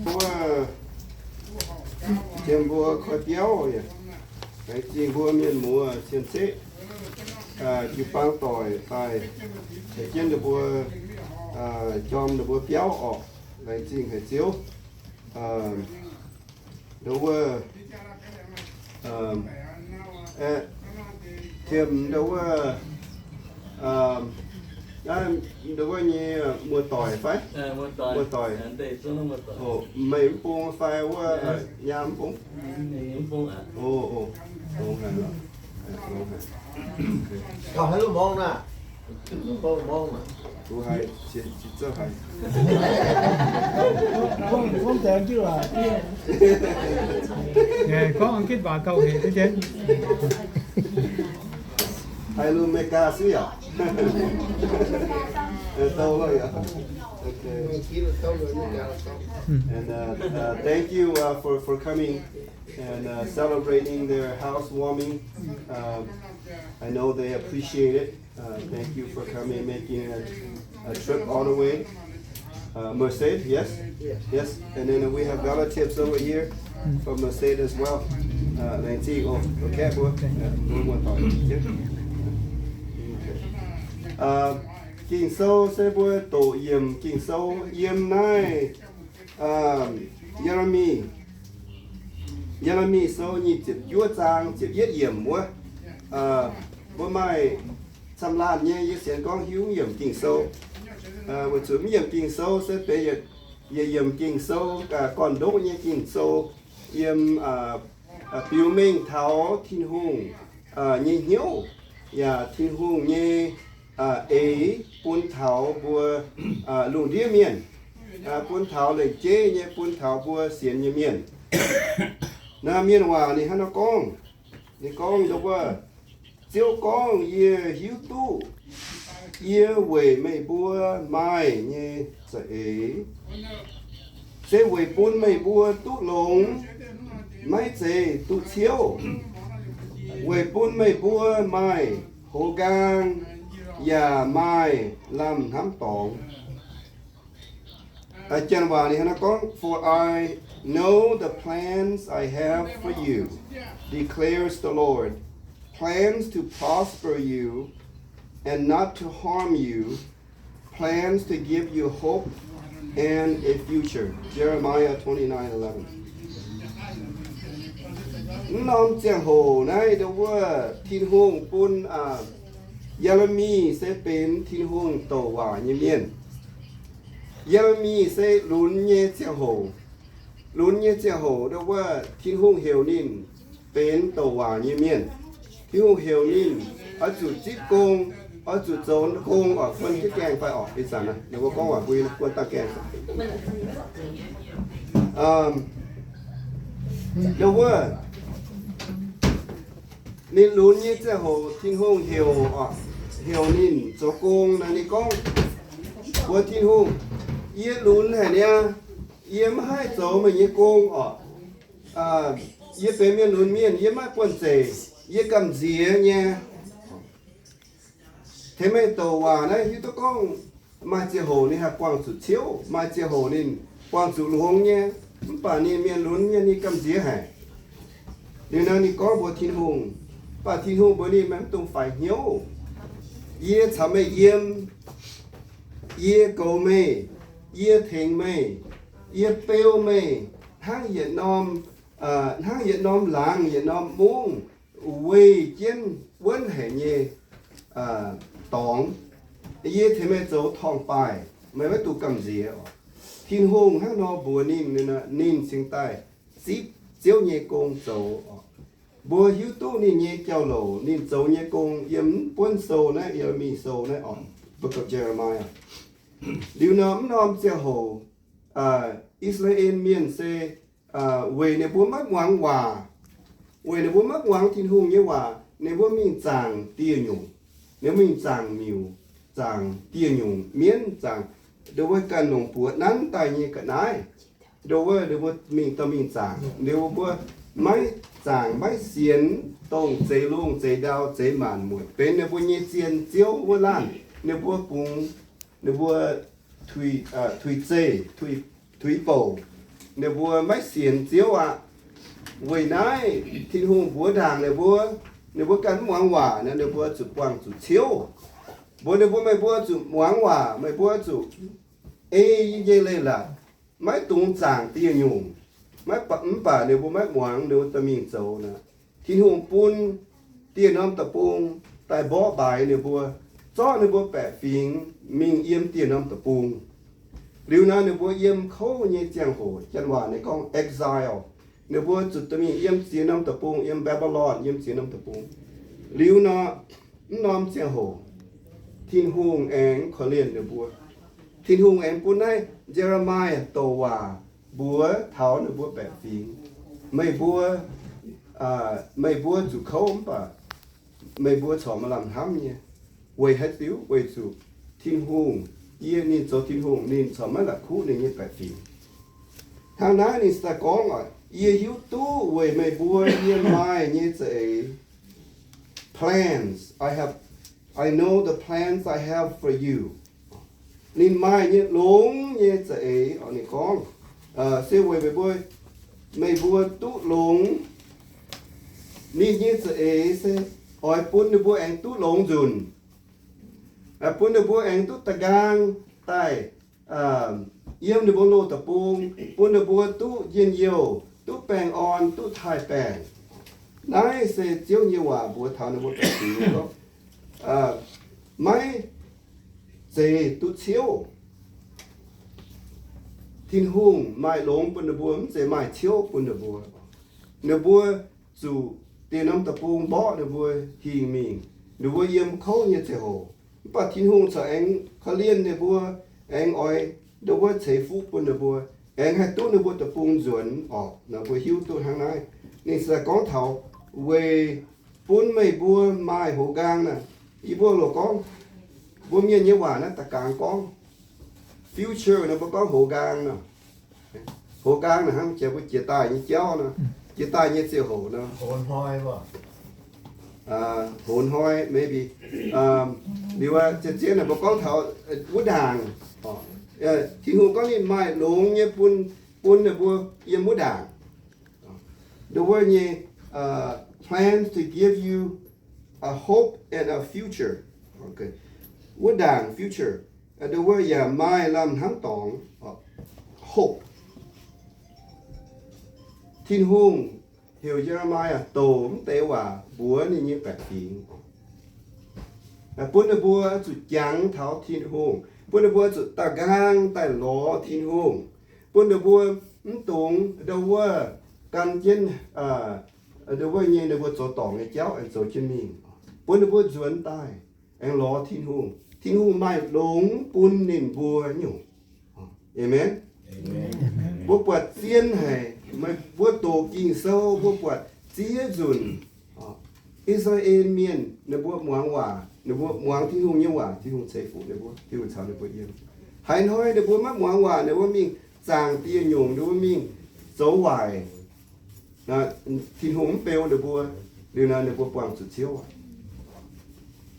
Mbuo, mbuo koi biauv yaac laengz zingh mbuo mienh muoz cien-ceqv jiu-baang doic daaih caux jienv ninh mbuo jorm ninh mbuo biauv orqc. Laengz zingh haic Ziouv. Ndo wuov, Tim, ndo wuov, ndo wuov nyei muoz-doic fai? Muoz-doic. Meih mv bung fai wuov nyaam mv bung? Taux haaix lungh morng naaic? Duqv haiz, cien zouv haiz. Gorngv Giduc waac gauh hec jienv. Haiz lungh America siv yaac. And uh, uh, thank you uh, for, for coming and uh, celebrating their housewarming. Uh, I know they appreciate it. Uh, thank you for coming, making a, a trip all the way. Uh, Merced, yes? Yes. And then we have relatives over here from Merced as well. Uh, laengz zingh oc, okay, mbuo, mbuo muoz-doic. Uh, Ging-Sou se mbuo doqc yiemc Ging-Sou yiem naaiv, um, Ye^le^mi, Ye^le^mi Sou nyic ziepc juov zaang ziepc yietv yiemc wuov, mbuo maaih camv laanh nyei yie sienx gorngv hiuv mv yiemc Ging-Sou. Weic zuqc mv yiemc Ging-Sou se benx yietc yiemc Ging-Sou, gorn-ndoqv nyei Ging-Sou, yiem biux mengh taux Tin-Hungh nyei hnyouv yaac Tin-Hungh nyei eix bun taux mbuo lungh ndiev mienh, bun taux lengc jeiv nyei, bun taux mbuo sienx nyei mienh. Naaiv mienh waac ninh hnangv nor gorngv. Ninh gorngv ndo wuov, Ziouv gorngv, yie hiuv duqv yie weic meih mbuo maaih nyei za'eix se weic bun meih mbuo duqv longx, maiv zeiz duqv ciouv, weic bun meih mbuo maaih hoz nqaang yaac maaih lamh hnamv dorngx. Janx waac ninh hnangv naaiv gorngv, For I know the plans I have for you, declares the Lord, plans to prosper you and not to harm you, plans to give you hope and a future. Jeremiah twenty-nine eleven. Mv norm ziangh hoc naaiv ndo wuov Tin-Hungh bun, Ye^le^mi se benx Tin-Hungh douc waac nyei mienh. Ye^le^mi se lunx nyei ziangh hoc. Lunx nyei ziangh hoc ndo wuov Tin-Hungh heuc ninh benx douc waac nyei mienh. Tin-Hungh heuc ninh oix zuqc zipv gong, oix zuqc zoux gong oc. Guon jienv gaengh fai orqc? Ih zanc ninh mbuo gorngv waac mbuo guon daaih gaengh. Ndo wuov ninh lunx nyei ziangh hoc Tin-Hungh heuc, heuc ninh zoux gong naaic, ninh gorngv mbuox Tin-Hungh, Yie lunx haic niaa, yie maiv haih zoux meih nyei gong orqc. Yie benx mienh lunx mienh, yie maiv buonv-zeic, yie gamh nziex nyei. Tengx meih douc waac naaiv hiuv duqv gorngv maaih ziangh hoc ninh haih buangh zuqc ciouv, maaih ziangh hoc ninh buangh zuqc longx nyei. Mv baac ninh mienh lunx mienh ninh gamh nziex haic. Liuz nor ninh gorngv mbuox Tin-Hungh, mv baac Tin-Hungh mbuox ninh, Meih mv dungx faix hnyouv. Yie caux meih yiem. Yie goux meih. Yie tengx meih. Yie beu meih hnangv yietc norm, hnangv yietc norm laangz yietc norm mungv weih jienv wuonv haic nyei dorngx. Yie tengx meih zoux torngv-baaih, meih maiv dungx gamh nziex oc. Tin-Hungh hnangv nor mbuox ninh, ninh cingx daaih zipv Ziouv nyei gong zoux oc. Mbuo hiuv duqv ninh nyei jauv-louc, ninh zoux nyei gong yiem mv buonv sou naaiv, Ye^le^mi Sou naaiv oc, Book of Jeremiah. Liuz nor mv norm ziangh hoc, I^saa^laa^en Mienh se weic ninh mbuo maiv muangx waac, weic ninh mbuo maiv muangx Tin-Hungh nyei waac, ninh mbuo mingh zaangc dieh nyungc. Ninh mbuo mingh zaangc miuc, zaangc dieh nyungc mienv, zaangc ndo wuov ganh longc buoz nanv daaih nyei ga'naaiv. Ndo wuov ninh mbuo mingh dorh mingh zaangc, ninh mbuo maiv zaangc maiv sienx dongh zeix lungh zeix ndau zeix maanc muotc benx ninh mbuo nyei zien ziouv wuov laanh. Ninh mbuo bungx, ninh mbuo tuix, tuix zeih, tuix bouc, ninh mbuo maiv sienx Ziouv aqv. Weic naaiv Tin-Hungh mbuox ndaangc ninh mbuo, ninh mbuo ganh mv muangx waac nor, ninh mbuo zuqc buangh zuqc ciouv. Mbuox ninh mbuo, meih mbuo zuqc muangx waac, meih mbuo zuqc ei yie nyei leiz-latc, maiv dungx zaangc dieh nyungc. Maiv baac, mv baac ninh mbuo maiv muangx, ninh mbuo dorh mingh zoux nor, Tin-Hungh bun dieh norm deic-bung daaih mborqv mbaaix ninh mbuo, zorqv ninh mbuo baeqc fingx mingh yiem dieh norm deic-bung. Liuz nor ninh mbuo yiem kouv nyei ziangh hoc, janx waac ninh gorngv exile. Ninh mbuo zuqc dorh mingh yiem ziex norm deic-bung, yiem Babylon, yiem ziex norm deic-bung. Liuz nor, mv norm ziangh hoc, Tin-Hungh aengx korv-lienh ninh mbuo. Tin-Hungh aengx bun naaiv Ye^le^mi^yaa douc waac mbuox taux ninh mbuo baeqc fingx, meih mbuo, meih mbuo zuqc kouv mv baac meih mbuo corc maaih lamh hnamv nyei. Weic haaix diuc? Weic zuqc Tin-Hungh, yie, ninh zoux Tin-Hungh, ninh corc maiv la'kuqv ninh nyei baeqc fingx. Hnangv naaiv ninh se daaih gorngv oc, yie hiuv duqv weic meih mbuo yie maaih nyei za'eix, plans I have, I know the plans I have for you. Ninh maaih nyei longx nyei za'eix oc, ninh gorngv, se weic meih mbuo, meih mbuo duqv longx. Ninh nyei za'eix se oix bun ninh mbuo aengx duqv longx nzunc, bun ninh mbuo aengx duqv da'nqaang daaih yiem ninh mbuo loz deic-bung, bun ninh mbuo duqv njien-youh, duqv baengh orn, duqv taaih baengh. Naaiv se Ziouv nyei waac mbuox taux ninh mbuo baeqc fingx gorngv, maiv zeiz duqv ciouv. Tin-Hungh maaih longx bun ninh mbuo, mv zeiz maaih ciouv bun ninh mbuo. Ninh mbuo zuqc dieh norm deic-bung mborqv ninh mbuo hingh mingh, ninh mbuo yiem kouv nyei ziangh hoc. Mv baac Tin-Hungh corc aengx korv-lienh ninh mbuo, aengx oix ndo wuov ceix fuqv bun ninh mbuo, aengx haih duqv ninh mbuo deic-bung nzuonx orqc. Nor mbuo hiuv duqv hnangv naaiv. Ninh se gorngv taux weic bun meih mbuo maaih hoz nqaang naaic. Yie mbuo loz gorngv, mbuo mienh nyei waac naaiv da'gaang gorngv future nor, mbuo gorngv hoz nqaang nor. Hoz nqaang naaic hnangv jiex mbuo jiex daaih nyei jauv nor, jiex daaih nyei ziangh hoc nor. Hoz hnoi, maybe. Liuz zien-zien naaic mbuo gorngv taux wuov ndaangc. Tin-Hungh gorngv ninh maaih longx nyei bun, bun ninh mbuo yiem wuov ndaangc. The word nyei, plans to give you a hope and a future. Wuov ndaangc future, the word yaac maaih lamh hnamv dorngx, hope. Tin-Hungh heuc Ye^le^mi^yaa douc mv deix waac mbuox ninh nyei baeqc fingx, bun ninh mbuo zuqc jangx taux Tin-Hungh, bun ninh mbuo zuqc da'nqaang daaih lorz Tin-Hungh, bun ninh mbuo mv dungx ndo wuov gan jienv, ndo wuov nyei ninh mbuo zoux dorngc nyei jauv aengx zoux jienv mingh, bun ninh mbuo nzuonx daaih aengx lorz Tin-Hungh. Tin-Hungh maaih longx bun ninh mbuo nyungc. Aamen. Mbuo buatc zien haic, meih mbuo doqc Ging-Sou mbuo buatc ziex nzunc I^saa^laa^en Mienh ninh mbuo muangx waac, ninh mbuo muangx Tin-Hungh nyei waac, Tin-Hungh ceix fuqv ninh mbuo, Tin-Hungh caux ninh mbuo yiem. Haaix hnoi ninh mbuo maiv muangx waac, ninh mbuo mingh zaangc dieh nyungc, ninh mbuo mingh zoux waaic, Tin-Hungh mv beu ninh mbuo, liuz nor ninh mbuo buangh zuqc Ziouv aqv.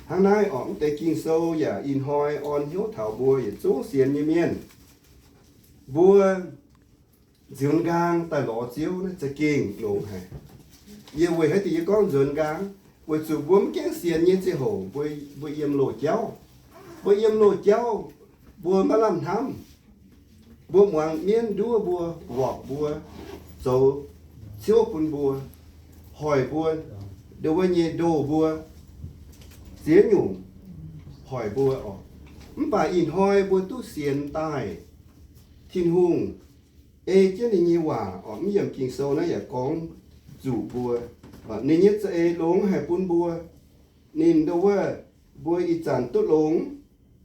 Hnangv naaiv orqc, mv deix Ging-Sou yaac ih hnoi orn hnyouv taux mbuo yietc zungv sienx nyei mienh. Mbuo nzuonx nqaang daaih lorz Ziouv naaiv za'gengh longx haic. Yie weic haaix diuc yie gorngv nzuonx nqaang? Weic zuqc mbuo mv gaengh sienx nyei ziangh hoc, mbuo, mbuo yiem loz-jauv. Mbuo yiem loz-jauv, mbuo maiv lamh hnamv. Mbuo muangx mienv nduov mbuo, workc mbuo, zoux ciouv bun mbuo, hoic mbuo, ndo wuov nyei ndoh mbuo, ziex nyungc hoic mbuo oc. Mv baac ih hnoi mbuo duqv sienx daaih, Tin-Hungh ei jienv ninh nyei waac oc. Mv yiemc Ging-Sou naaiv yaac gorngv zuqc mbuo, ninh nyei za'eix longx haic bun mbuo. Ninh ndo wuov, mbuo ih zanc duqv longx,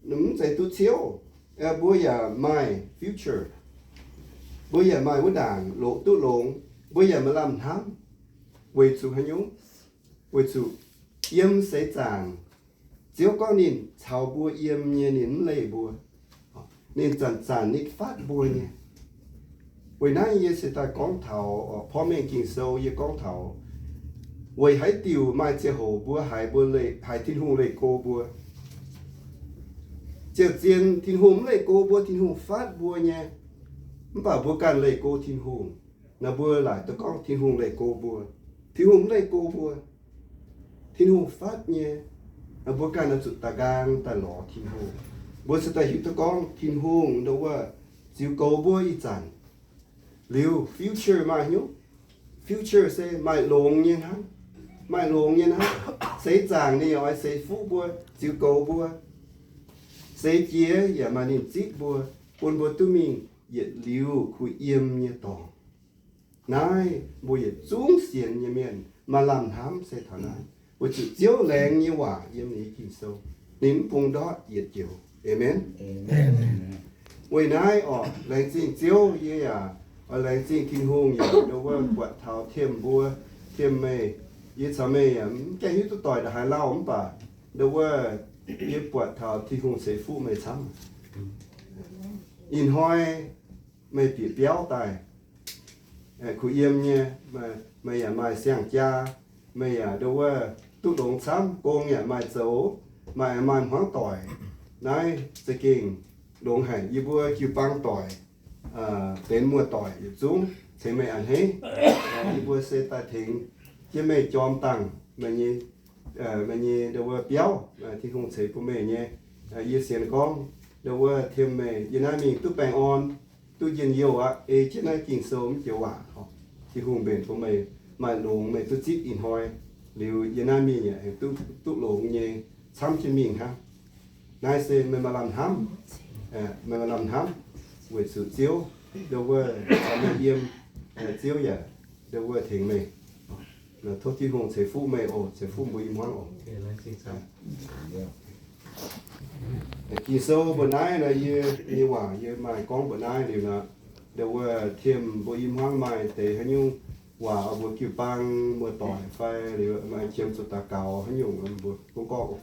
mv zeiz duqv ciouv. Mbuo yaac maaih future. Mbuo yaac maaih wuov ndaangc loqc duqv longx. Mbuo yaac maaih lamh hnamv. Weic zuqc haaix nyungc? Weic zuqc yiem seix zaangc, Ziouv gorngv ninh caux mbuo yiem nyei, ninh mv leih mbuo. Ninh zanc-zanc nitv fatv mbuo nyei. Weic naaiv yie se daaih gorngv taux, porv mengh Ging-Sou yie gorngv taux, weic haaix diuc maaih ziangh hoc mbuo haiz, mbuo leih, haiz Tin-Hungh leih go mbuo. Ziouc zien Tin-Hungh mv leih go mbuo, Tin-Hungh fatv mbuo nyei. Mv baac mbuo ganh leih go Tin-Hungh. Naaiv mbuo laaic duqv gorngv Tin-Hungh leih go mbuo. Tin-Hungh mv leih go mbuo. Tin-Hungh fatv nyei. Mbuo ganh oix zuqc daaih nqaang daaih lorz Tin-Hungh. Mbuo se daaih hiuv duqv gorngv Tin-Hungh ndoh wuov ziux goux mbuo ih zanc. Liuz future maaih hnyouv. Future se maaih longx nyei hnangv. Maaih longx nyei hnangv. Seix zaangc ninh yaac oix seix fuqv mbuo, ziux goux mbuo. Seix jiex yaac maaih ninh zipv mbuo, bun mbuo duqv mingh yietc liuz kuh yiem nyei dorngx. Naaiv mbuo yietc zungv sienx nyei mienh maaih lamh hnamv se taux naaiv, weic zuqc Ziouv laengz nyei waac yiem ninh nyei Ging-Sou, ninh mv bung ndortv yietc joux. Aamen. Weic naaiv orqc, laengz zingh Ziouv, yie yaac oix laengz zingh Tin-Hungh yaac ndoh wuov buatc taux Tiemh mbuo, Tiemh meih. Yie caux meih yaac mv gaengh hiuv duqv doic ndongc haaix lauh mv baac ndoh wuov yie buatc taux Tin-Hungh ceix fuqv meih camv. Ih hnoi meih bieqc biauv daaih, kuh yiem nyei, meih yaac maaih siang-jaa, meih yaac ndoh wuov duqv longx camv, gong yaac maaih zoux, maaih maaih hmuangv doic. Naaiv za'gengh longx haic. Yie mbuo jiu-baang doic, benx muoz-doic yietc zungv ceix meih a'hneiv. Yie mbuo se daaih tengx jienv meih jorm dangh meih nyei, meih nyei ndoh wuov biauv, Tin-Hungh ceix bun meih nyei. Yie sienx gorngv ndoh wuov Tiemh meih yiem naaiv mingh duqv baengh orn, duqv njien-youh aqv. Ei jienv naaiv Ging-Sou mv joux waac, Tin-Hungh mbenc bun meih maaih longx, meih duqv zipv ih hnoi. Liuz yiem naaiv mingh yaac aengx duqv, duqv longx nyei, camv jienv mingh hnangv. Naaiv se meih maaih lamh hnamv, meih maaih lamh hnamv weic zuqc Ziouv ndoh wuov caux meih yiem, Ziouv yaac ndoh wuov tengx meih. Tov Tin-Hungh ceix fuqv meih oc, ceix fuqv mbuo i hmuangv oc. Ging-Sou mbuo naaiv nor, yie nyei waac yie maaih gorngv mbuo naaiv liuz nor, ndoh wuov Tiemh mbuo i hmuangv maaih deix haaix nyungc waac oix mbuox jiu-baang muoz-doic fai liuz maaih qiemx zuqc daux gaux haaix nyungc mbuo gorngv gorngv oc.